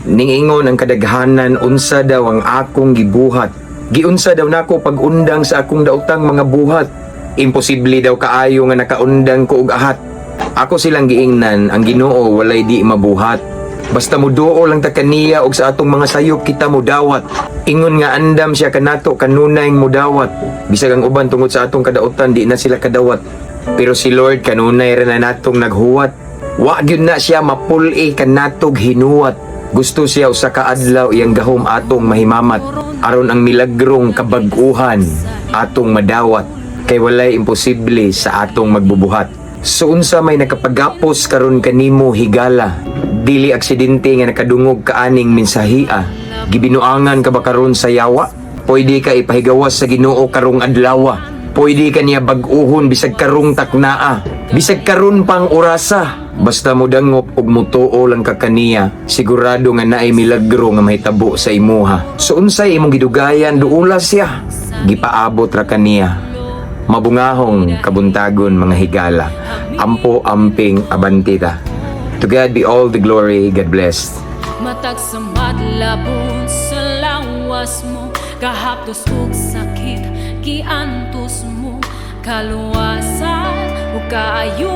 Ningingon ang kadaghanan, unsa daw ang akong gibuhat. Giunsa daw nako pag-undang sa akong daotang mga buhat. Imposible daw kaayo nga nakaundang ko og ahat. Ako silang giingnan, ang Ginoo walay di mabuhat. Basta muduol lang ta kaniya og sa atong mga sayop kita mudawat. Ingon nga andam siya kanato kanunay mudawat. Bisag ang uban tungod sa atong kadautan di na sila kadawat. Pero si Lord kanunay ra na natong naghuwat. Wa gyud na siya mapul-i kanatog hinuwat. Gusto siya usa ka adlaw iyang gahom atong mahimamat aron ang milagrong kabag-uhan atong madawat kay walay imposible sa atong magbubuhat. So unsa may nakapagapos karon kanimo, higala? Dili aksidente nga nakadungog ka aning mensahia. Gibinuangan ka ba karon sa yawa? Pwede ka ipahigawas sa Ginoo karong adlawa. Pwede ka niya bag-uhon bisag karong taknaa. Bisag karon pang orasa. Basta mo dangop ug mutuo lang ka kaniya, sigurado nga naay milagro nga mahitabo sa imuha. So unsay imong gidugayan, duula siya. Gipaabot ra kaniya. Mabungahong kabuntagon, mga higala. Ampo, amping, abante ta. To God be all the glory. God bless. Matag sa madlabon sa lawas mo, kahaptos ug sakit giantos mo, kaluwasan ug kaayuhan.